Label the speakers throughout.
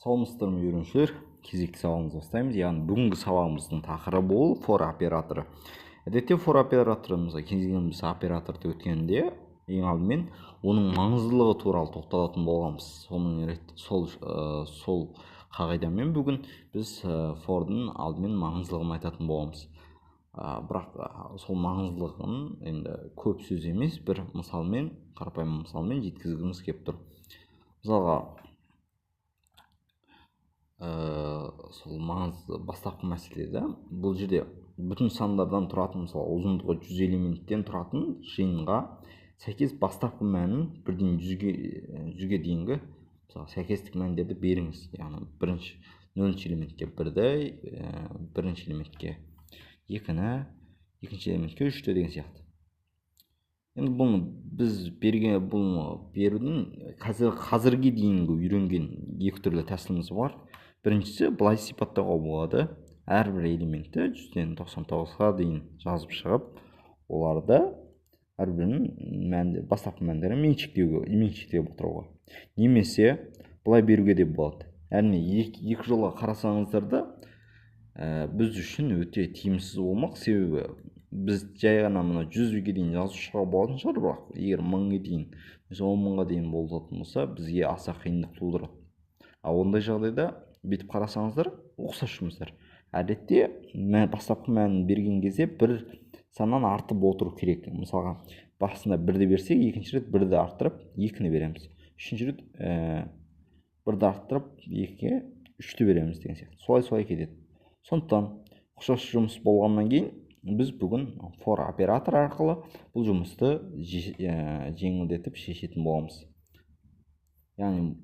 Speaker 1: Саламатсыздар ма, үйренушілер? Кезекті сабағымызды бастаймыз. Яғни бүгінгі сабағымыздың тақырыбы ол for операторы. Әдетте for операторымызға кезген біз операторды өткенде ең алдымен оның маңыздылығы туралы тоқталатын болғанбыз. Сол қағидамен бүгін біз for'дың алдымен маңыздылығын айтатын боламыз. Бірақ сол маңыздылығын енді көп сөз емес, бір мысалмен, қарапайым мысалмен жеткізгіміз келіп тұр. Мысалға, сол маңызды бастапқы мәселе да, бұл жерде бүтін сандардан тұратын, мысалы, ұзындығы 100 элементтен тұратын жиынға сәйкес бастапқы мәнін бірден жүзге дейінгі, мысалы, сәйкестік мәндерді беріңіз. Яғни бірінші нөлінші элементке бірді, бірінші элементке екіні, екінші элементке үшті деген сияқты. Енді бұны біз берген, бұны берудің қазірге дейінгі үйренген екі түрлі тәсіліміз бар. Біріншісі былай сипаттауға болады. Әрбір элементті жүзден тоқсан тоғызға дейін жазып шығып, оларды әрбірінің мәнді, бастапқы мәндерін меншіктеп отыруға. Немесе былай беруге де болады. Әрине, екі жолға қарасаңыздар да, біз үшін өте тиімсіз болмақ, себебі біз жай ғана мына жүзге дейін жазып шығуға болатын шығар, бірақ егер мыңға дейін, немесе он мыңға дейін болатын болса, бізге аса қиындық тудырады. Ал ондай жағдайда бүйтіп қарасаңыздар, ұқсас жұмыстар. Әдетте бастапқы мәнін берген кезде бір саннан артып отыру керек. Мысалға, басында бірді берсек, екінші рет бірді арттырып, екіні береміз. Үшінші рет, бірді арттырып, екіге үшті береміз деген сияқты. Солай-солай кетеді. Сондықтан ұқсас жұмыс болғаннан кейін біз бүгін for оператор арқылы бұл жұмысты жеңілдетіп шешетін боламыз. Яғни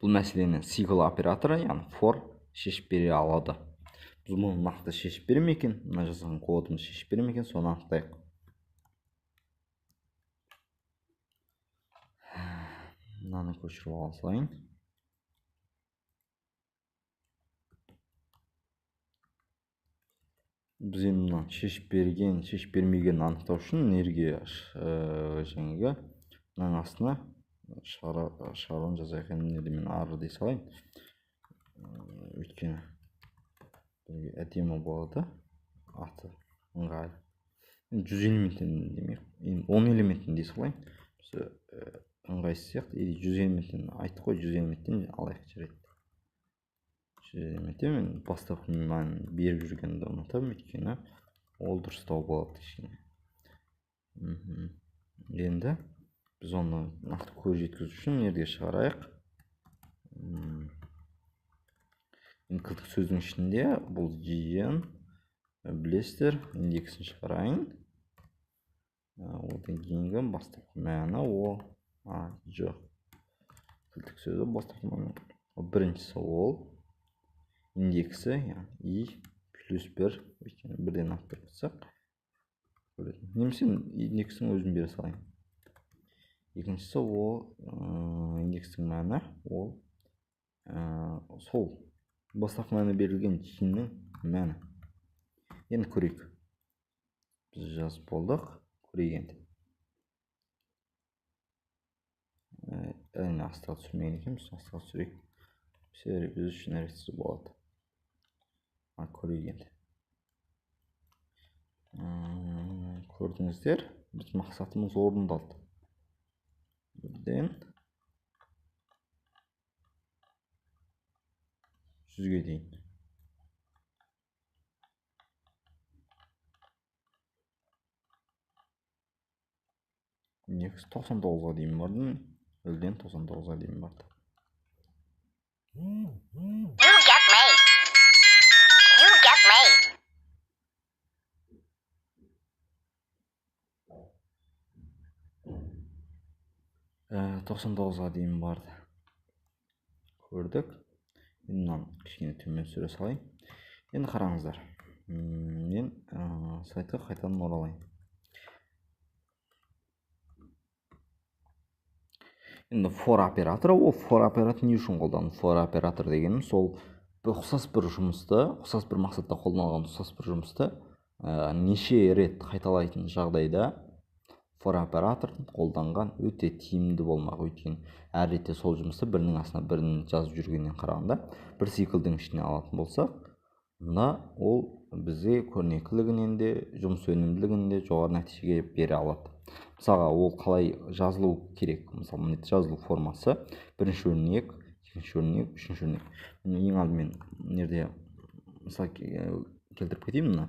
Speaker 1: бұл мәселені цикл операторы, яғни for шешіп бере алады. Біз мұны нақты шешіп бере ме екен, мына жазған кодымыз шешіп бере ме екен, соны анықтайық. Мынаны көшіріп ала салайын. Біз енді мынаны шешіп берген, шешіп бермегенін анықтау үшін энергия, жаңағы мынаның астына шығаруын жазайық. Енді мына мен ары дей салайын. Өйткені бізге әдемі болады, аты ыңғайлы. Енді 100 элементтен демейік, енді 10 элементтен дей салайын. Осы, ыңғайсыз сияқты. Или 100 элементтен айттық қой, 100 элементтен алайық, жарайды. 100 элементтен мен бастапқы мәнін беріп жүргенді ұнатамын, өйткені ол дұрыстау болады кішкене. Енді біз оны нақты көз жеткізу үшін жерге шығарайық. Енді кілттік сөздің ішінде бұл жиын, білесіздер, индексін шығарайын. Одан кейінгі бастапқы мәні ол, жоқ. Кілттік сөзі бастапқы мәні. Ол біріншісі ол индексі, яғни и плюс 1, өйткені бірден арттырып тұрсақ, көретін. Немесе индекстің өзін бере салайын. Екіншісі ол, индекстің мәні, ол, сол бастапқы мәні берілген жиынның мәні. Енді көрейік. Біз жазып болдық, көрейік енді. Әрине, астыға түсірмеген екенбіз, астыға түсірейік. Біз үшін ретсіз болады. Көрейік енді. Көрдіңіздер, біз мақсатымыз орындалды. Бірден жүзге дейін. Индекс тоқсан тоғызға дейін бардым. Нөлден тоқсан тоғызға дейін барды.
Speaker 2: You get me. You get me.
Speaker 1: Тоқсан тоғызға дейін барды. Көрдік. Енді мынаны кішкене төмен түсіре салайын. Енді қараңыздар. Мен, сайтқа қайтадан оралайын. Енді for операторы, ол for операторы не үшін қолданылады? For оператор дегенім сол ұқсас бір жұмысты, ұқсас бір мақсатта қолданылған ұқсас бір жұмысты, неше рет қайталайтын жағдайда For операторын қолданған өте тиімді болмақ, өйткені әр ретте сол жұмысты бірінің астына бірін жазып жүргеннен қарағанда бір циклдің ішіне алатын болсақ, онда ол бізге көрнекілігінен де, жұмыс өнімділігінен де жоғары нәтижеге бере алады. Мысалға, ол қалай жазылу керек? Мысалы, міне жазылу формасы: бірінші өрнек, екінші өрнек, үшінші өрнек. Мен ең алдымен мына жерде мысал келтіріп кетейін.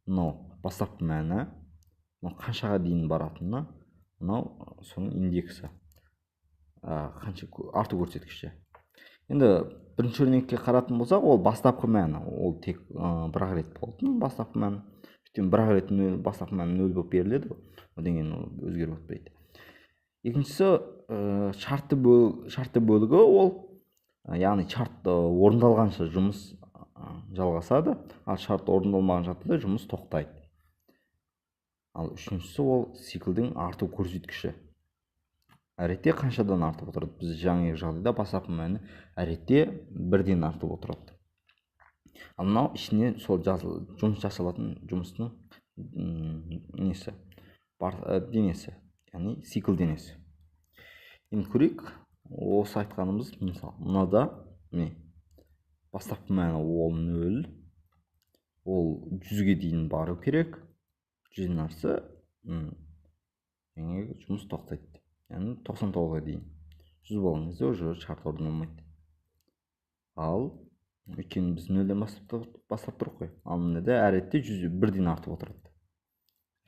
Speaker 1: Мынау бастапқы мәні, мынау қаншаға дейін баратыны, мынау соның индексі, қанша арту көрсеткіші. Енді бірінші өрнекке қаратын болсақ, ол бастапқы мәні, ол тек бір-ақ рет болатын бастапқы мәні. Өйткені бір-ақ рет бастапқы мәні 0 болып беріледі ғой, одан кейін ол өзгеріп өтпейді. Екіншісі, шартты бөлігі, ол, яғни шарт орындалғанша жұмыс жалғасады, ал шарт орындалмаған жағдайда жұмыс тоқтайды. Ал үшіншісі, ол циклдің арту көрсеткіші. Әретте қаншадан артып отырады? Біз жаңағы жағдайда бастапқы мәні әретте бірден артып отырады. Ал мынау ішіне сол жұмыс жасалатын жұмыстың несі, денесі, яғни цикл денесі. Енді көрейік, осы айтқанымыз, мысалы, мынада міне бастапқы мәні ол 0, ол 100-ге дейін бару керек. 100-ден артса, жаңағы жұмыс тоқтайды. Яғни 99-ға дейін. 100 болған кезде уже шарт орындалмайды. Ал өйткені біз 0-ден бастап тұрық қой. Ал мынада әр ретте 100 бірден артып отырады.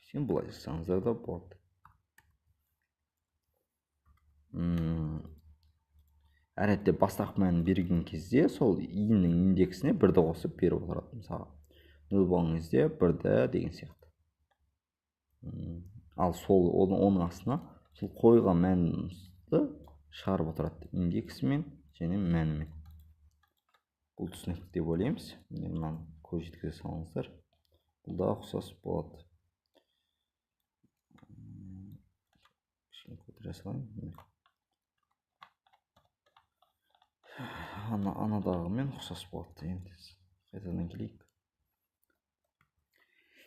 Speaker 1: Сен бұлай жасасаңыздар да болады. Әр ретте бастапқы мәнін берген кезде сол иінің индексіне бірді қосып беріп отырады. Мысалға, 0 болған кезде бірді деген сияқты. Ал сол оның астына сол қойған мәнді шығарып отырады индексімен және мәнімен. Бұл түсінікті деп ойлаймыз. Міне мынаны көз жеткізе салыңыздар. Бұл да ұқсас болады. Кішкене көтере салайын. Міне. Анадағымен ұқсас болады. Енді қайтадан келейік.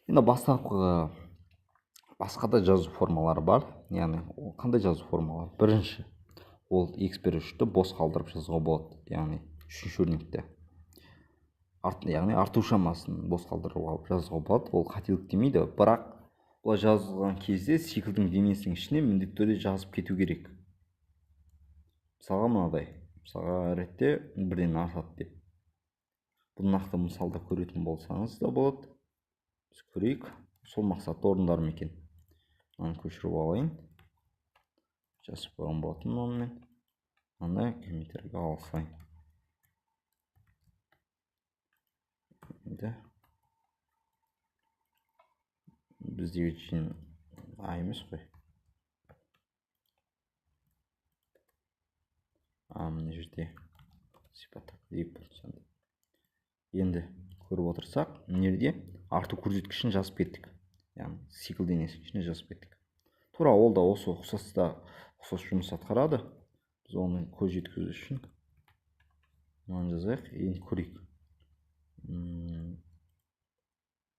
Speaker 1: Енді бастапқы басқа да жазу формалары бар. Яғни қандай жазу формалары? Бірінші, ол x бір үшті бос қалдырып жазуға болады. Яғни үшінші өрнекте. Яғни арту шамасын бос қалдырып жазуға болады. Ол қателік демейді, бірақ бұлай жазылған кезде циклдің денесінің ішіне міндетті түрде жазып кету керек. Мысалға мынадай. Мысалға ретте бірден артады деп. Бұл нақты мысалда көретін болсаңыз да болады. Біз көрейік, сол мақсатты орындар ма екен. Мынаны көшіріп алайын. Жазып қойған болатын онымен. Мынаны комментарийге ала салайын. Енді біздегі жиын А емес қой. А, мына жерде сипаттап кетейік бұны сонда. Енді көріп отырсақ, мына жерде арту көрсеткішін жазып кеттік. Яғни цикл денесінің ішіне жазып кеттік. Тура ол да осы ұқсас жұмыс атқарады. Біз оны көз жеткізу үшін мынаны жазайық. Енді көрейік.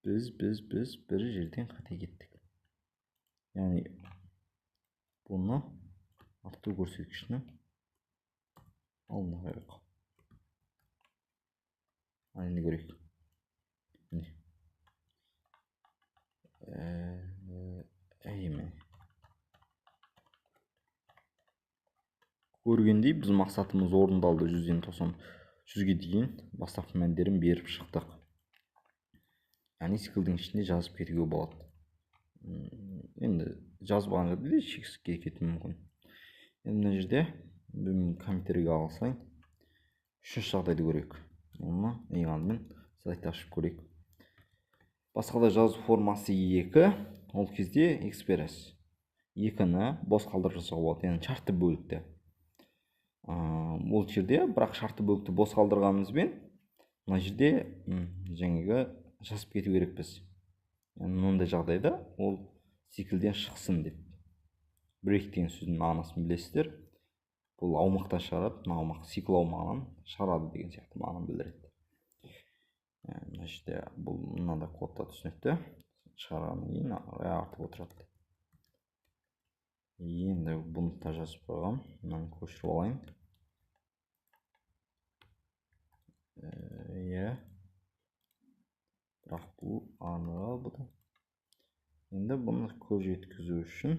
Speaker 1: Біз бір жерден қате кеттік. Яғни бұны арту көрсеткішінің алдына қояйық. Ал енді көрейік. Міне. Міне. Көргендей біз мақсатымыз орындалды. Жүзден тоқсан жүзге дейін бастапқы мәндерін беріп шықтық. Яғни циклдің ішінде жазып кетуге болады. Енді жазып алған жерде де шексіз кетуі мүмкін. Енді мына жерде мен компьютерге ала салайын. Үшінші жағдайды көрейік. Оны ең алдымен слайдты ашып көрейік. Басқа да жазу формасы 2, ол кезде экспресс. 2-ні бос қалдырып жасауға болады, яғни шартты бөлікті. Ол жерде бірақ шартты бөлікті бос қалдырғанымызбен мына жерде жаңағы жазып кету керекпіз. Яғни мынандай жағдайда ол циклден шықсын деп. Break деген сөздің мағынасын білесіздер. Бұл аумақтан шығарады, мына аумақ цикл аумағынан шығарады деген сияқты мағынаны білдіреді. Мына жерде бұл мынандай кодта түсінікті. Шығарғаннан кейін артып отырады. Енді бұны да жазып қойғам. Мынаны көшіріп алайын. Иә. Бірақ бұл анығы бұл да. Енді бұны көз жеткізу үшін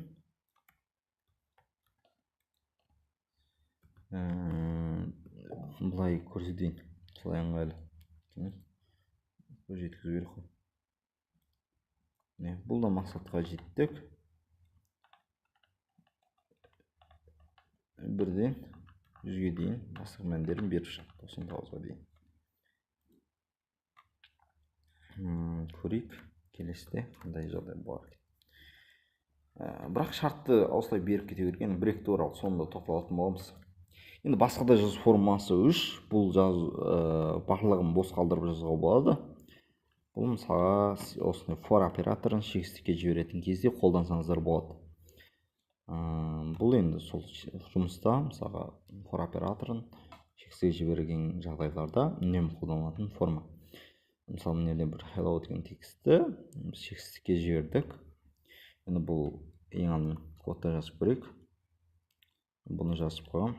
Speaker 1: былай көрсетейін. Солай ыңғайлы. Көз жеткізу керек қой. Бұл да мақсатқа жеттік. Бірден 100-ге дейін бастық мәндерін беріп шықты, 99-ға дейін. Көрейік келесіде қандай жағдай болар екен. Бірақ шартты осылай беріп кете берген бір-екі туралы соңында тоқталатын боламыз. Енді басқа да жазу формасы 3. Бұл жазу барлығын бос қалдырып жазуға болады. Бұл мысалға осындай for операторын шексіздікке жіберетін кезде қолдансаңыздар болады. Бұл енді сол жұмыста мысалға for операторын шексізге жіберген жағдайларда үнемі қолданылатын форма. Мысалы, мына жерде бір hello деген текстті біз шексіздікке жібердік. Енді бұл ең алдымен кодта жазып көрейік. Бұны жазып қоямын.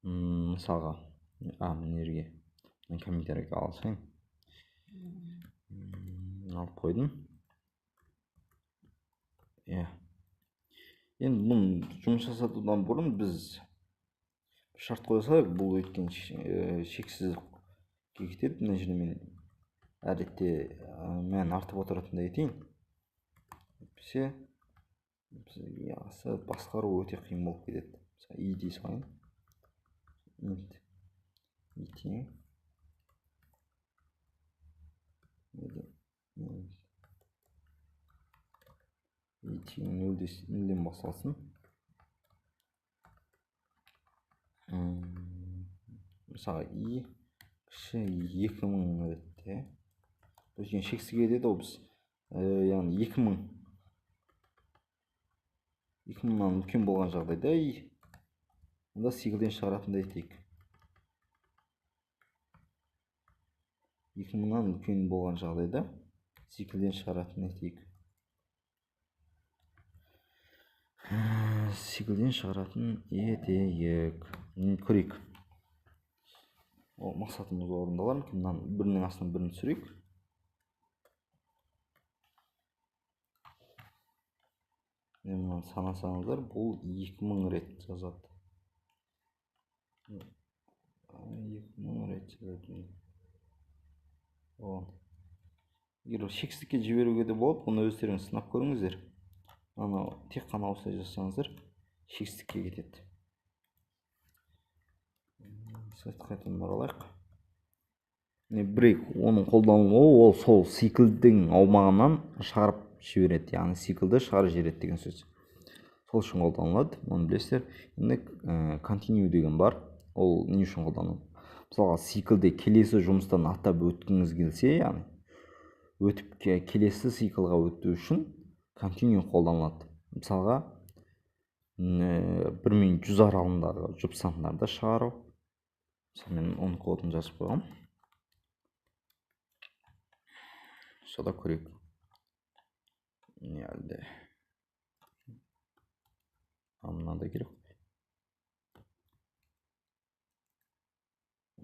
Speaker 1: Мысалға, мына жерге мен комментарийге алсайын. Алып қойдым. Иә. Енді бұны жұмыс жасатудан бұрын біз шарт қоя салайық. Бұл өткен шексіздікке кетеді. Мына жерде мен әдетте мән артып отыратындай етейін. Әйтпесе бізге аса басқару өте қиын болып кетеді. Мысалы, и дей салайын. Int i тең i тең нөлден басталсын. Мысалы, i кіші 2000 ретте. Өйткені шексізге кетеді ғой біз. Яғни 2000-нан үлкен болған жағдайда i онда циклден шығаратындай етейік. 2000-нан үлкен болған жағдайда циклден шығаратын етейік. Циклден шығаратын етейік. Көрейік. Ол мақсатымыз орындалар ма екен? Мынаны бірінің астына бірін түсірейік. Міне мынаны санасаңыздар, бұл 2000 рет жазады. 2000 рет жазады. Егер шексіздікке жіберуге де болады, бұны өздеріңіз сынап көріңіздер. Анау тек қана осылай жасасаңыздар, шексіздікке кетеді. Сайтқа қайтадан оралайық. Міне break, оның қолданылуы ол сол циклдің аумағынан шығарып жібереді, яғни циклді шығарып жібереді деген сөз. Сол үшін қолданылады, оны білесіздер. Енді continue деген бар, ол не үшін қолданылады? Мысалға, циклде келесі жұмыстан аттап өткіңіз келсе, яғни өтіп келесі циклға өту үшін continue қолданылады. Мысалға, 1 мен 100 аралығындағы жұп сандарды шығару. Мысалы, мен оның кодын жазып қойғам. Сода көрейік. Не әлде. Мынандай керек.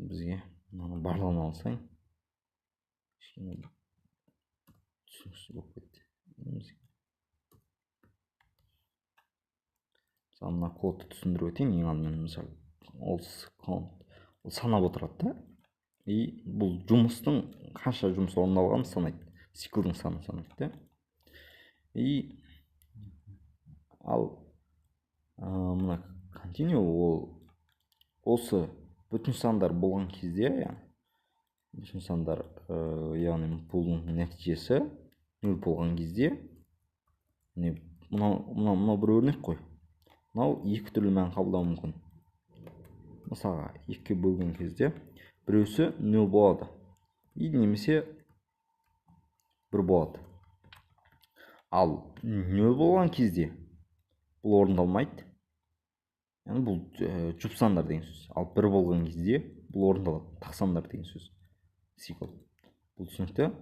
Speaker 1: Бізге мынаның барлығын алсаң, кішкене түсініксіз болып кетті. Мысалы, мына кодты түсіндіріп өтейін. Ең алдымен, мысалы, ол ол санап отырады да. И бұл жұмыстың қанша жұмыс орындалғанын санайды. Циклдің санын санайды да. И ал мына continue ол осы бүтін сандар болған кезде, яғни бүтін сандар, яғни бұның нәтижесі нөл болған кезде, міне мынау бір өрнек қой. Мынау екі түрлі мән қабылдауы мүмкін. Мысалға, екіге бөлген кезде біреусі нөл болады и немесе бір болады. Ал нөл болған кезде бұл орындалмайды. Яғни бұл жұп сандар деген сөз. Ал 1 болған кезде бұл орындалады, тақ сандар деген сөз. Цикл. Бұл түсінікті.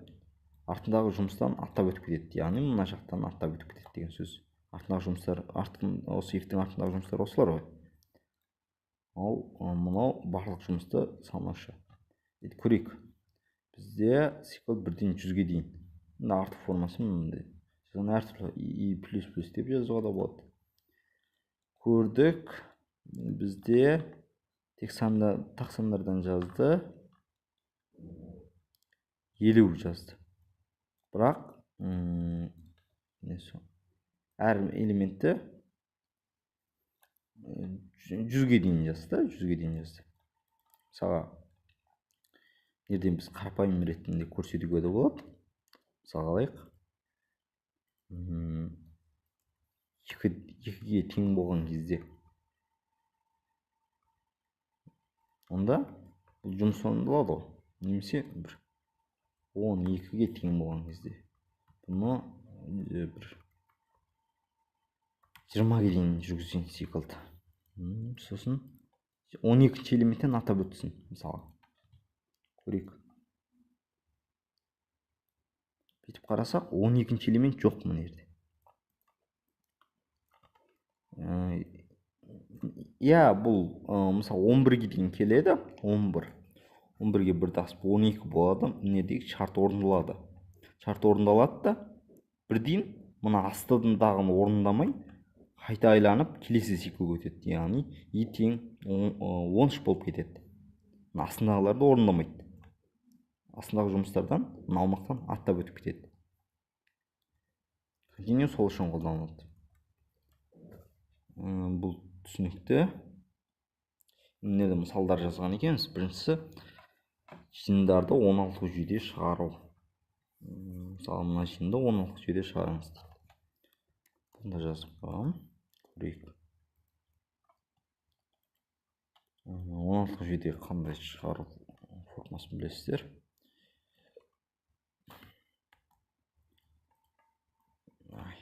Speaker 1: Артындағы жұмыстан аттап өтіп кетеді. Яғни мына жақтан аттап өтіп кетеді деген сөз. Артындағы жұмыстар, осы if-тің артындағы жұмыстар осылар ғой. Ал мынау барлық жұмысты санаушы. Енді көрейік. Бізде цикл 1-ден 100-ге дейін. Мына артық формасы мынандай. Соны әртүрлі и плюс плюс деп жазуға да болады. Көрдік. Бізде тек тақ сандардан жазды. 50 жазды. Бірақ, әр элементті 100-ге дейін жазды, 100-ге дейін жазды. Мысалға, жерден біз қарапайым ретінде көрсетуге де болады. Мысалға алайық. 2-ге тең болған кезде онда бұл жұмыс орындалады ғой. Немесе бір 12-ге тең болған кезде бұны бір 20-ге дейін жүргізген циклді. Сосын 12-ші элементтен атап өтсін, мысалға. Көрейік. Бүйтіп қарасақ, 12-ші элемент жоқ мына жерде. Иә, бұл, мысалы, 11-ге дейін келеді, 11. 11-ге бір тасып 12 болады, мына жердегі шарт орындалады. Шарт орындалады да, бірден мына астындағыны орындамай, қайта айланып келесі циклге өтеді. Яғни и тең 13 болып кетеді. Мына астындағыларды орындамайды. Астындағы жұмыстардан, мына аумақтан аттап өтіп кетеді. Және сол үшін қолданылады. Бұл түсінікті. Мына жерде мысалдар жазған екенбіз. Біріншісі жиындарды 16 жүйеде шығару. Мысалы, мына жиынды 16 жүйеде шығарамыз дейді. Бұны да жазып қойғанмын. Көрейік. 16 жүйеде қандай шығару формасын білесіздер. Ай.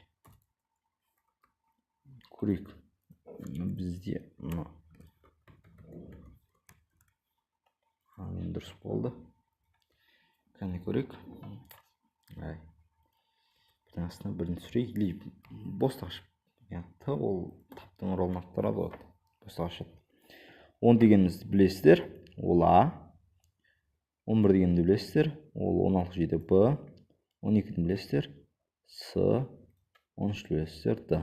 Speaker 1: Көрейік. Бізде мына енді дұрыс болды. Кәне көрейік. Ай. Бірдің астына бірін түсірейік. Или бостық ашып. Яғни Т ол таптың ролын атқарады ғой. Бостық ашады. 10 дегенімізді білесіздер. Ол А. 11 дегенді білесіздер. Ол 16 жүйеде Б. 12-ні білесіздер. С. 13-ті білесіздер. Д.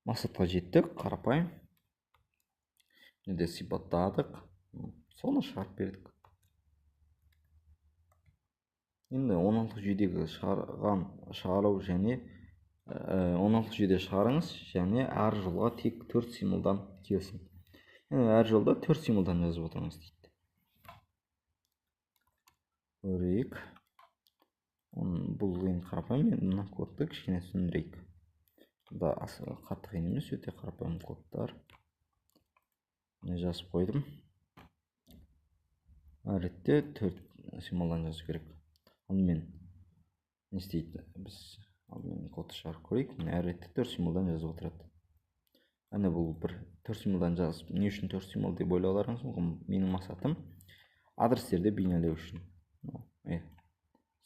Speaker 1: Мақсатқа жеттік, қарапайым. Міне сипаттадық. Соны шығарып бердік. Енді 16 жүйедегі шығару және, 16 жүйеде шығарыңыз және әр жолға тек 4 символдан келсін. Яғни әр жолда 4 символдан жазып отырыңыз дейді. Көрейік. Бұл енді қарапайым, енді мына кодты кішкене түсіндірейік. Да, аса қатты қиын емес, өте қарапайым кодтар. Міне жазып қойдым. Әр ретте 4 символдан жазу керек. Алдымен не істейді? Біз алдымен кодты шығарып көрейік. Міне әр ретте 4 символдан жазып отырады. Әне бұл бір 4 символдан жазып, не үшін 4 символ деп ойлауларыңыз мүмкін. Менің мақсатым адрестерді бейнелеу үшін.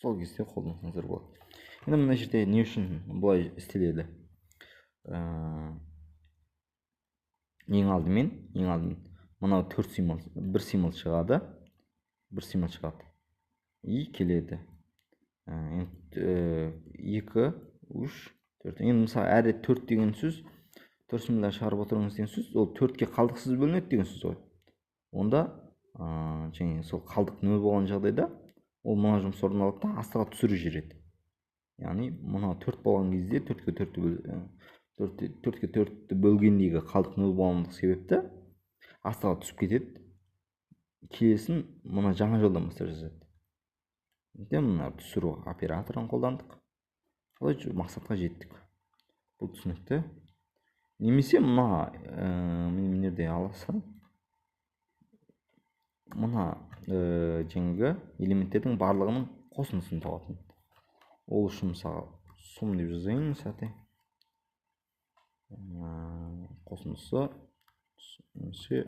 Speaker 1: Сол кезде қолдансаңыздар болады. Енді мына жерде не үшін бұлай істеледі? Ең алдымен мынау 4 символ, бір символ шығады, бір символ шығады. И келеді. Енді 2, 3, 4. Енді мысалы әр рет 4 деген сөз, 4 символдан шығарып отырыңыз деген сөз, ол 4-ке қалдықсыз бөлінеді деген сөз ғой. Онда, және сол қалдық 0 болған жағдайда ол мына жұмыс орындалады да астыға түсіріп жібереді. Яғни мына 4 болған кезде төртке төртті төртке төртті бөлгендегі қалдық 0 болғандық себепті астыға түсіп кетеді. Келесін мына жаңа жолдан бастап жазады. Енді мына түсіру операторын қолдандық. Солай мақсатқа жеттік. Бұл түсінікті. Немесе мына, мына жерде аласың. Мына жаңағы элементтердің барлығының қосындысын табатын. Ол үшін мысалы сум деп жазайын, мысалы. Қосындысы немесе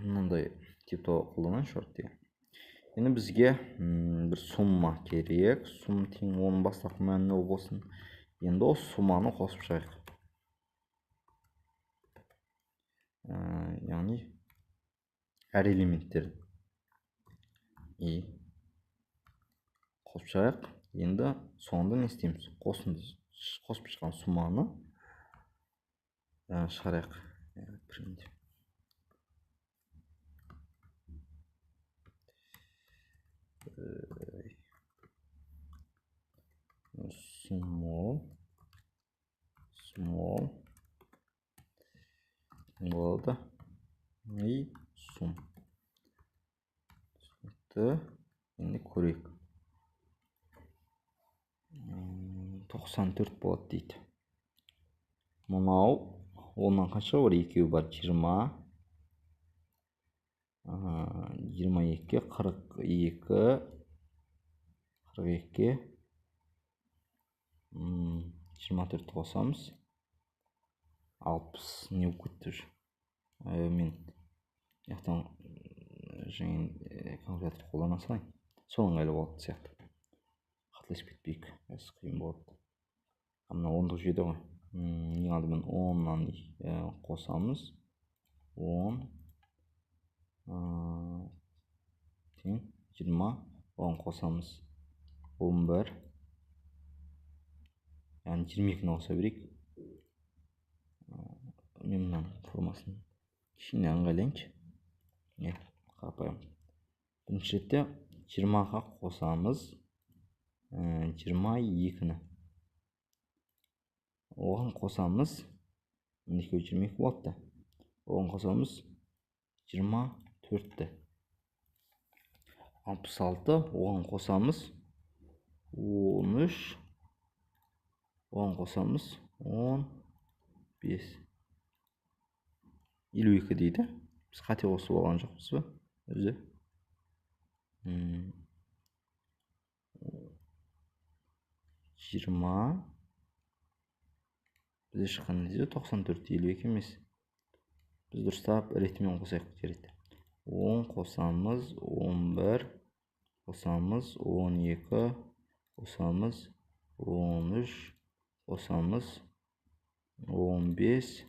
Speaker 1: мынандай типті қолданайын шорт деген. Енді бізге бір сумма керек. Сум тең оның бастапқы мәні нөл болсын. Енді ол сумманы қосып шығайық. Яғни әр элементтерін и қосып шығайық. Енді соңында не істейміз? Қосынды қосып шыққан сумманы шығарайық. Print. Small, small болады и сум. Түсінікті. Енді көрейік. 94 болады дейді. Мынау оннан қанша бар? Екеуі бар. 20, 22, 42, 42, 24 қосамыз. 60 не болып кетті уже? Мен жақтан жаңа калькулятор қолдана салайын. Сол ыңғайлы болады сияқты. Қателесіп кетпейік, қиын болады. Мына ондық жүйеде ғой. Ең алдымен 10-нан қосамыз. 10 тең 20, оған қосамыз 11. Яғни 22-ні қоса берейік. Мен мынаның формасын кішкене ыңғайлайыншы. Қарапайым. Бірінші ретте 20-ға қосамыз 22-ні. Оған қосамыз, екеуі 22 болады да. Оған қосамыз 24-ті. 66, оған қосамыз 13, оған қосамыз 15. 52 дейді. Біз қате қосып алған жоқпыз ба? Өзі. 20. Бізде шыққан нәтиже 94, 52 емес. Біз дұрыстап ретімен қосайық жарайды. 10 қосамыз 11, қосамыз 12, қосамыз 13, қосамыз 15,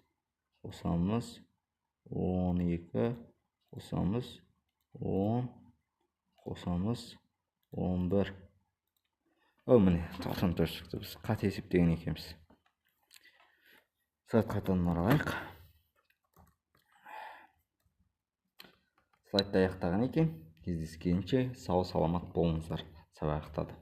Speaker 1: қосамыз 12, қосамыз 10, қосамыз 11. О, міне 94 шықты. Біз қате есептеген екенбіз. Слайд қайтадан оралайық. Слайдты аяқтаған екен. Кездескенше сау саламат болыңыздар. Сабақ аяқтады.